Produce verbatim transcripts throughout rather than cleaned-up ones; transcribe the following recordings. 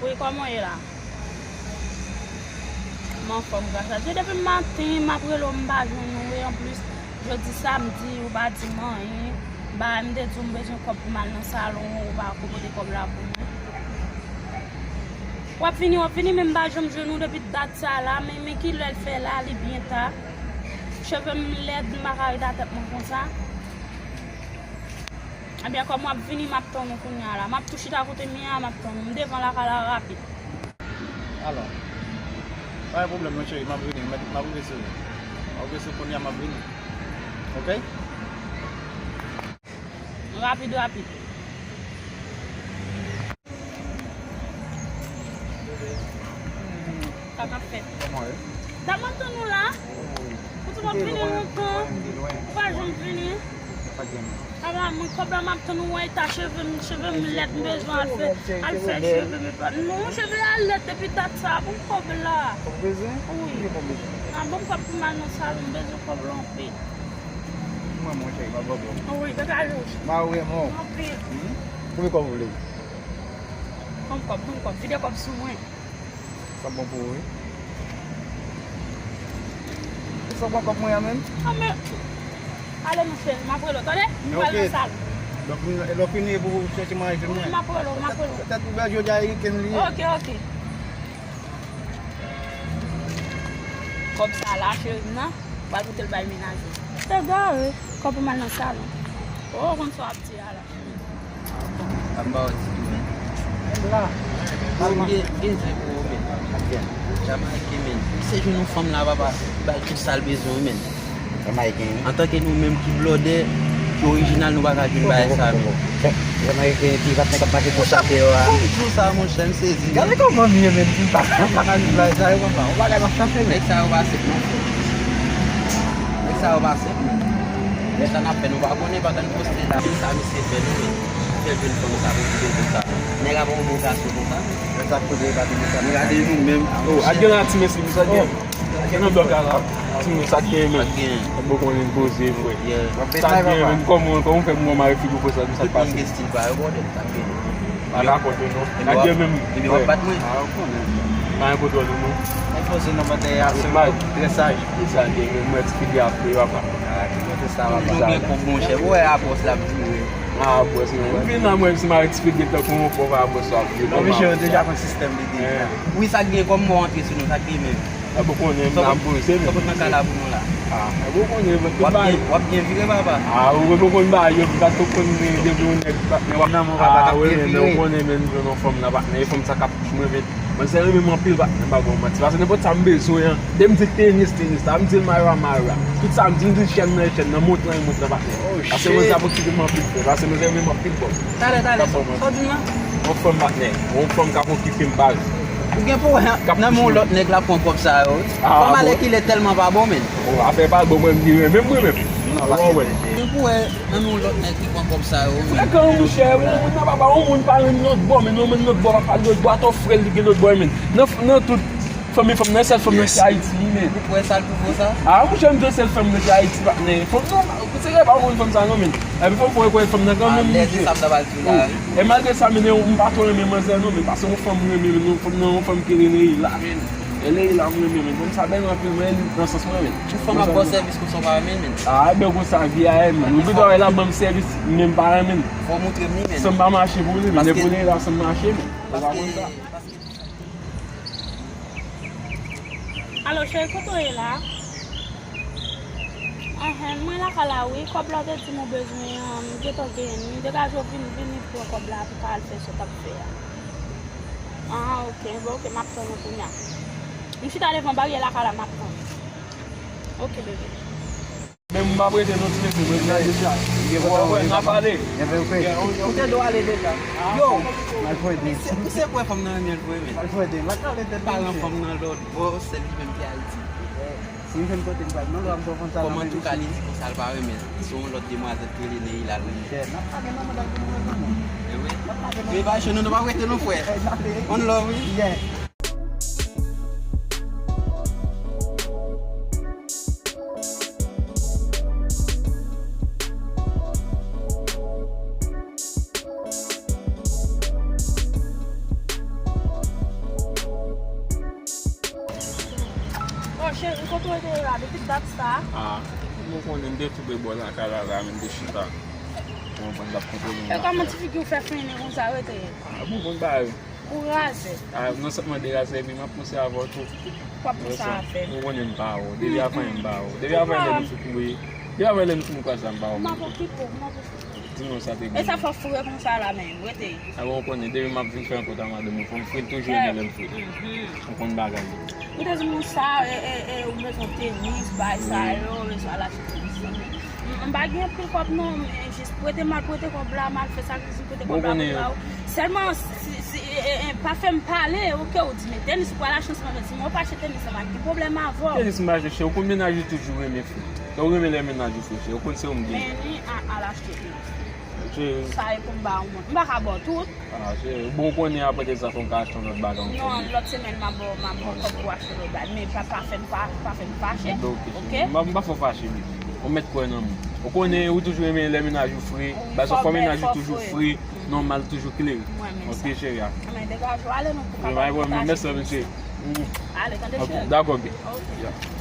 Wi, kòman w ye la? M anfòm, gras a Dye. Depi maten, m ap rele w, m pa jwenn ou. E anplis, jodi samdi, ou pa di m anyen. Bagay m te di w, m bezwen kòb pou m al nan salon, ou pa ko pote kòb la pou mwen. W ap vini, w ap vini, men m pa janm jwenn ou depi dat sa la. Men, men ki lè l fè la, li byen ta. Cheve m lèd, m pa ka ret atè mwen konsa. Ebyen, kòm w ap vini, m ap tann ou kounye a la. M ap tou chita kote m ye a, m ap tann ou. M devan lakay la rapid. Alò, pa gen pwoblèm non, cheri, m ap vini, m ap, m ap rive sou ou. M ap rive sou ou kounye a, m ap vini. Oke? Rapid, rapid. Sa k ap fèt? Kòman w ye? Dat m ap tann ou la. Ou di w ap vini lontan. Ou pa janm vini. Sa k gen menm? Papa, mwen kòb la m ap tann ou, wè eta cheve m, cheve m lèd, m bezwen al fè, al fè cheve m. Non, cheve a lèd depi dat sa, ban m kòb la. Ou bezwen? Wi. Ki kòb bezwen? A, ban m kòb pou m al nan salon, m bezwen kòb la anpil. Mwen, mwen, cheri, pa pwoblèm. Wi, degaj ou. M a renmen w. Anpil. Hmm? Konbyen kòb ou vle? Ban m kòb, ban m kòb, vide kòb sou mwen. Sa bon pou ou, wi. Ou sa pran kòb mwen an menm? A, men, ale, monchè, m ap rele w, tande? M pral nan salon. Donk, lè w fini, e pou w chèche manje pou mwen. Wi, m ap rele w, m ap rele w. Tèt ouvè, jodi a, weekend li ye. Oke, oke. Kòb sa la, cheri m nan, pral pote l bay menaj ou. Egare, kòb pou m al nan salon. O, ou konn sa w ap di a la. Ap ba w ti tou, men. Bro, m gen, m gen zen pou ou, men. Jamaiken, men. Se jwenn yon fanm la, papa, li ba l tout sa l bezwen, men. Jamaiken. Antanke nou menm ki blòdè, ki orijinal, nou pa ka jwenn bagay sa, men. Jamaiken, ti patnè k ap mache pou chante yo a. Pou m di w sa, monchè, m sezi, men. Gade kòman m ye, men, m pa, m pa ka jwenn bagay sa yo, papa. Yon bagay m ap chache, men. Nèg sa yo pa senp, non. Nèg sa yo pa senp, men. Lè sa n ap fè, nou pa konnen, pandan n poste la, men sa misye fè nou, men. Fè jwenn fanm sa pou kite konsa. Nèg ap yon bon gason konsa. Lè sa kote pa vin konsa. Gade nou menm. Oh, al gen la ti mesye, sa gen. Gen nan blòk la la. Ti moun sa gen menm. Sa gen. Mwen poko konn poze vre. Sa gen menm, kòman, kòman fè moun mare figi konsa, sa k pase? Tout moun gen stil pa yo, bòdè, sa gen. Pa dakò tou non. Sa gen menm. Epi w ap bat mwen. Ah, ou konnen. Pa gen kontwòl ou non. Mwen poze nan maten a, se trè saj. Sa gen menm, mwen ti figi ap fè, papa. Ah, ki kote sa, papa? Nou gen kòb, monchè. Ou wè a bòs la ap vire. Ah, bòs, men. M vin la, mwen, si m a eksplike tankou yon pòv a bòs la. Bon, misye deja konn sistèm li deja. Wi, sa k gen, kòm mò antre sou nou, sa k gen menm. Ah, bon, konnen, m nan poze, men. Sa konn nan kay la pou nou la. Ah, bon, konnen, men, tout bagay. W ap byen vire, papa. Ah, wi, bon, konn bagay, yo, m pa t konn, men, depi yon nèg, men, w ap nan mò, papa, k ap vire. Ah, wi, men, ou konnen, men, m jwenn yon fanm nan, patnè, e fanm sa k ap touch mwen, men. Mwen se renmen m anpil, patnè, m pa ba w manti. Paske nenpòt sa m bezwen an, depi m di tenis, tenis la, m di l maywa, maywa. Tout sa m di, m di l chèn nan, chèn nan, mont lan, mont lan, patnè. Paske mwen sa pou kite m anpil, frè. Paske mwen se renmen m anpil, bro. Talè, talè, sa w di m nan? Yon fanm, patnè. Yon fanm k ap okipe m, baz. Ou gen pou wè, nan men yon lòt nèg la pran kòb sa yo. Fanm alèkile tèlman pa bon, men. Bon, afè pa bon, mwen, m di renmen m, mwen menm. Ou wè. Gen pou wè, nan men yon lòt nèg ki pran kòb sa yo, men. Frekan, monchè, yon moun nan pa ba yon moun pa renmen lòt bò, men yon moun lòt bò, pa lòt bò, atò frè l, li gen lòt bò, men. Nan, nan tout fanmi fanm nan, sèl fanm nan se Ayiti, li, men. Ou kwè sa l pou fò sa? Ah, monchè, m di sèl fanm nan se Ayiti, patnè. Fanm nan, se rèv a moun fanm sa, non, men. Epi fanm, fò kwè fanm nan kanmenm, monchè. E malgre sa, men, m pa twò renmen manzè, non, men, paske yon fanm m renmen, men, yon fanm nan, yon fanm ki rele Leila, men. E Leila, m renmen, men. Fanm sa bèl anpil, men, nan sans mwen, men. Tout fanm ap ba w sèvis konsa w pa renmen l, men. Ah, ben, konsa vi a ye, men. Ou gen dwa wè l ap ban m sèvis, men m pa renmen l. Fò w montre m li, men. San m pa mache pou li, men. Lè pou Leila, san m mache, men. Ou pa konn sa. Alo, cheri, kote w ye la? Enhen, mwen lakay la, wi. Kòb la w te di m ou bezwen an, m gentan genyen l. Degaje w vin, vini pran kòb la pou w ka al fè sa w t ap fè a. Ah, ok. Bon, ok, m ap tann ou kounye a. M chita devan baryè lakay la, m ap tann ou. Ok, bebe. Men m p ap rete non, ti mesye, mwen prale deja. Ou wè, n a pale. Ou te dwe ale deja. Yo! Ou se kwè fanm nan renmen l vre, men. Paran fanm nan lòt bò, sèl li menm ki Ayiti. Si m jwenn kote m pral, non, lè w ap bon fanm sa nan men misye. Kòm antouka li di konsa l pa renmen l. Se yon lòt demwazèl ki rele Neila l renmen. Chè, n ap pale non, madanm, pou nou wè kòman. E wi. N ap pale non. Men pa cho nou, nou p ap rete non, frè. One love, wi. Yeah. Kote w te ye la depi dat sa? Ah, bon, konnen m te tou pre bò lakay la, la, men m te chita. Bon, bon, m t ap kontwole yon afè. E kòman ti figi w fè fennen konsa, rete? Ah, bon, bon, bagay. Ou razè. Ah, non sèlman de razè, epi m ap panse avè w tou. W ap panse avè m. Ou konnen m pa wè w. Depi avan yè m pa wè w. Depi avan yè lè nou fin kouri. Depi avan yè lè nou fin kwaze a m pa wè w. M ap okipe w, m ap okipe w. Di m non sa te gen. E sa fè w fre konsa la menm, rete. Ah, bon, ou konnen, depi m ap vin fè rankont a madanm mwen, fò m fre, l toujou renmen lè m fre. Ou konn bagay yo. Ou te di m sa, e, e, e, ou bezwen tenis, bay sa yo, ou bezwen al achte tenis. M, m pa gen anpil kòb non, men jis prete m al prete kòb la, m al fè sakrifis m prete kòb la pou w. Sèlman, si, si, e, e, e, pa fè m pale, oke, ou di, men tenis ou pral achte ansanm avè l. Si mwen pa achte tenis, sa pa gen pwoblèm avè w. Tenis m pa achte, cheri, ou konn mennaj ou toujou renmen fre. Lè w renmen lè mennaj ou fre, cheri, ou konn se ou m gen. Men ni a, al achte tenis. Cheri. Sa e pou m ba w moun. M pa ka ba w tout. Ah, cheri, bon, ou konnen apre de sa, fò m ka achte yon lòt bagay ankò. Non, lòt semèn, m a ba w, m a ba w kòb pou achte lòt bagay. Men pa, pa fè m pa, pa fè m fache. Oke, cheri. M pa, m pa fè w fache, men. Ou mèt kwè nan mwen. Ou konnen, ou toujou renmen lè mennaj ou fre. Bagay sa fò mennaj ou toujou fre. Nòmal toujou klere. Mwen menm sa. Oke, cheri a. Men degaje w, ale non pou kapab pataje. Mèsi, mesye. Ale, tande, cheri. Dakò, baby. Oke.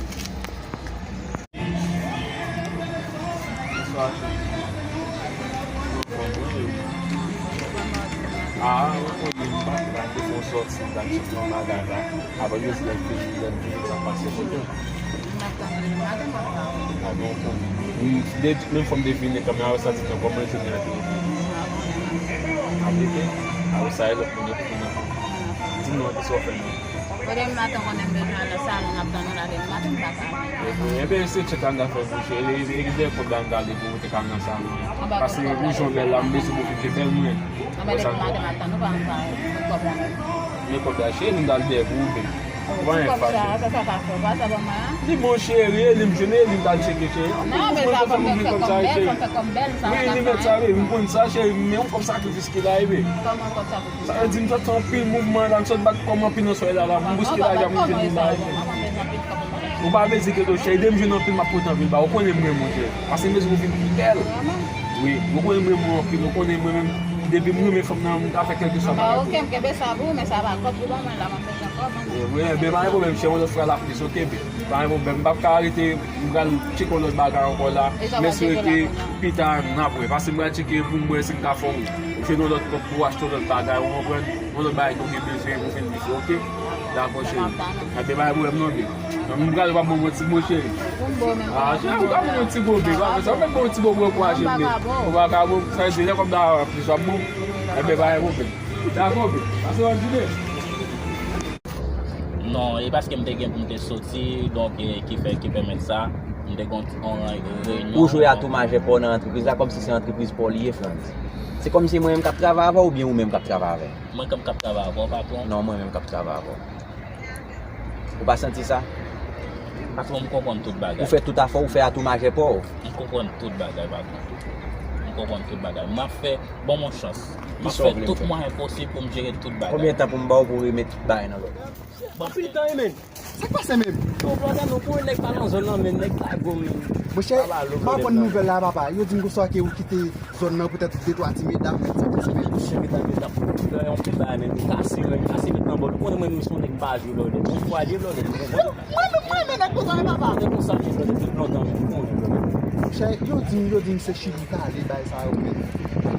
Ah, ou konnen m pa t la, te fè yon sòti, m t al chèche yon bagay la. Apre yo di lè m fini, lè m fini, m ap pase kote w. Ah, bon, ou konnen. M, de, menm fò m te vini kanmenm, apre sa, ti tan kòman jounen an te ye. Ap rete, apre sa, e lòt moun yo pou vini. Di m non, kisa w fè menm? Kote m maten konnen m bezwen al nan salon, m ap tann ou la depi maten, m pa ka. Ebyen, ebyen, se tchèk la m ta fè pou cheri. E, e, e, de kòb la m ta ale pou ou te ka al nan salon. Paske ou jan w bèl la, m bezwen pwofite bèl mwen. Anben, depi maten m ap tann ou, pa m pa met kòb la. Met kòb la, cheri, m ta al dèyè pou ou, baby. Ou pa anyen fache. Sa, sa, sa pa fè, ou pa sa ban mwen an? Li bon, cheri, e li m jwenn, e li m ta al tcheke, cheri. Non, men sa fò m fè kòb bèl, fò m fè kòb bèl, sa pa ka fè anyen. Wi, li mèt sa, baby, m konn sa, cheri, men yon kòb sakrifis ki la, e, baby. Kòman kòb sakrifis? Sa vle di m sot fè anpil mouvman la, m sot bat kò m anpil nan solèy la, la, m bouske lajan m jwenn nan bagay. Ou pa bezwen enkyete w, cheri, de m jwenn anpil, m ap pote anpil ba ou. Ou konnen m renmen w, cheri. Paske m bezwen pou w vin pi bèl. Wi, ou konnen m renmen w anpil, ou konnen mwen menm, depi m renmen fanm nan, m ka fè kèlkeswa bagay pou ou. Oke, m kenbe sa pou ou, men sa pa kòb ou ban mwen la, m ap bezwen kòb, anben. Wi, wi, men pa gen pwoblèm, cheri, yon lòt fwa la plis, oke, baby. Pa gen pwoblèm, m p ap ka rete, m pral tcheke yon lòt bagay ankò la. Men si rete pita, n ap wè. Paske m pral tcheke pou m wè si m ka fè w jwenn yon lòt kòb pou w achte yon lòt bagay, ou konprann? Yon lòt bagay ke w gen bezwen pou fè l plis, oke? Dakò, cheri. Enben, pa gen pwoblèm non, baby. M pral pa bon, bon ti bo, cheri. Ah, cheri, m ka bon, bon ti bo, baby. Sa fè bon ti bo pou ankouraje m, baby. Ou pa ka bon, sa vle di lè kòb la plis, w ap bon. Enben, pa gen pwoblèm. Dakò, baby. Pase yon ti de. Non, e paske m te gen pou m te soti, donk, e, ki fè, ki pèmèt sa, m te gen yon, yon reyinyon. Ou jwe atou majè pa w nan antrepriz la, kòmsi se antrepriz pa w li ye, Frantz. Se kòmsi mwen menm k ap travay avè w oubyen ou menm k ap travay avè m? Mwen k ap travay avè w, patwon. Non, mwen menm k ap travay avè w. Ou pa santi sa? Patwon, m konprann tout bagay. Ou fè tout afè w, ou fè atou majè pa w. M konprann tout bagay, patwon. M konprann tout bagay. M ap fè, ban m yon chans. M ap fè tout mwayen posib pou m jere tout bagay. Konbyen tan pou m ba w pou w remet tout bagay nan lòd? Anpil tan, wi, men. Sa k pase menm? Yo, blòdè, nou konn nèg pa nan zòn nan, men nèg pa gwo, men. Monchè, m aprann nouvèl la, papa. Yo di m konsa ke ou kite zòn nan poutèt de twa ti medam, men sa k pase menm? Monchè, medam yo t ap fè yon pil bagay, men nou kase, men kase met nan bòl. Ou konnen mwen, mwen se yon nèg pa jwe, blòdè. Yon fwa l ye, blòdè. Mwen, mwen, mwen, mwen, nèg konsa, men papa. Se konsa, men, blòdè, depi lontan, men ou konnen, blòdè. Monchè, yo di m, yo di m se Chili k ale bay sa yo, men.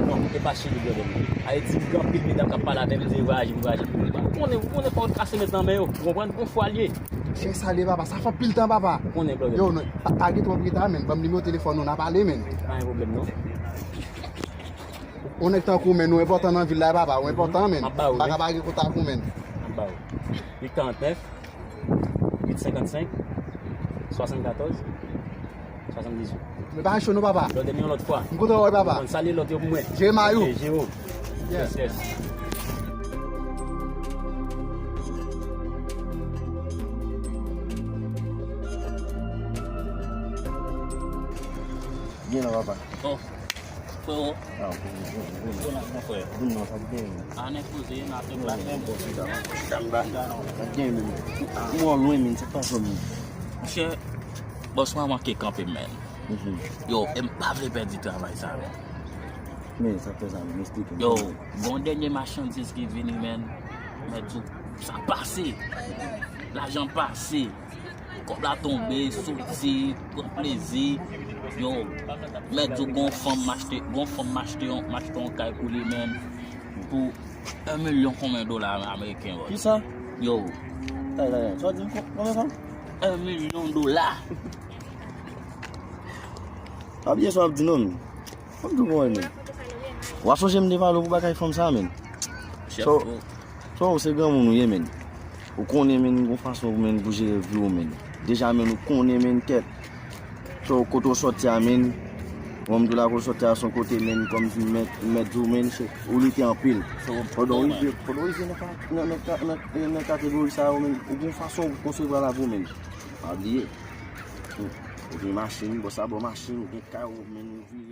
Non, e pa Chili, blòdè, men. A, e di m gen anpil medam k ap pale avè m, di vwayaje, vwayaje pou li. Ou konnen, ou konnen fò w kase met nan men yo. Ou konprann? Yon fwa l ye. Chè, sa li ye, papa, sa fè anpil tan, papa. Ou konnen, blòdè. Yo, non, pa, pa gen twòp reta, men. Ban m nimewo telefòn ou, n a pale, men. Pa gen pwoblèm, non. Yon nèg tankou w, men, ou enpòtan nan vil la, papa, ou enpòtan, men. M ap ba ou, wi. M pa ka pa gen kontak ou, men. M ap ba ou. Uit karant nèf, uit senkant senk, swasann katòz, swasanndizuit. Men pa cho non, papa. Blòdè m yon lòt fwa. M kontan wè w, papa. Bon, salye lòt yo pou mwen. Jere mayou. Ok, jere w. Yes, yes. Byen la, papa. Bon. Frero. Ah, bon, bon, bon. Bon, mon frè. Bon, non, sa te byen. Ann enpoze, n a fè black, men. Bon, chita, chita, chita. Sa te byen, men. Ou an lwen, men, se pa zòn, men. Monchè, bòs mwen manke kanpe, men. Mhm. Yo, e m pa vle pèdi travay sa, men. Men, sa fè sa, men, esplike m. Yo, gon dènye machandiz ki vini, men. Mèt di w, sa pase. Lajan pase. Kòb la tonbe, soti, pran plezi. Yo, mèt di w gon fanm m achte, gon fanm m achte yon, m achte yon kay pou li, menn, pou en milyon konbyen dola ameriken, bro? Kisa? Yo. Tay, tay, tay. Sa w di m kon- konbyen fanm? En milyon dola. Pa bliye sa w ap di non, menn. Fanm tou konbyen, menn? W a sonje m te pale w pou bagay fanm sa, menn. Chèf, so, bro. So, ou se granmoun ou ye, menn. Ou konnen, menn, gon fason, menn, pou jere vi w, menn. Deja, menn, ou konnen, menn, tèt. So, kote w sòti a, menn. Bon, m di w la kote w sòti a, se yon kote, menn, kòm di mèt, mèt di w, menn, se, ou lite anpil. So, pandan w rive, pandan w rive nan ka- nan, nan, nan, nan, nan kategori sa yo, menn, ou gon fason ou konsevwa lavi w, menn. Pa bliye. Ou gen machin, bò sa bò machin, ou gen kay, ou, menn, ou viv.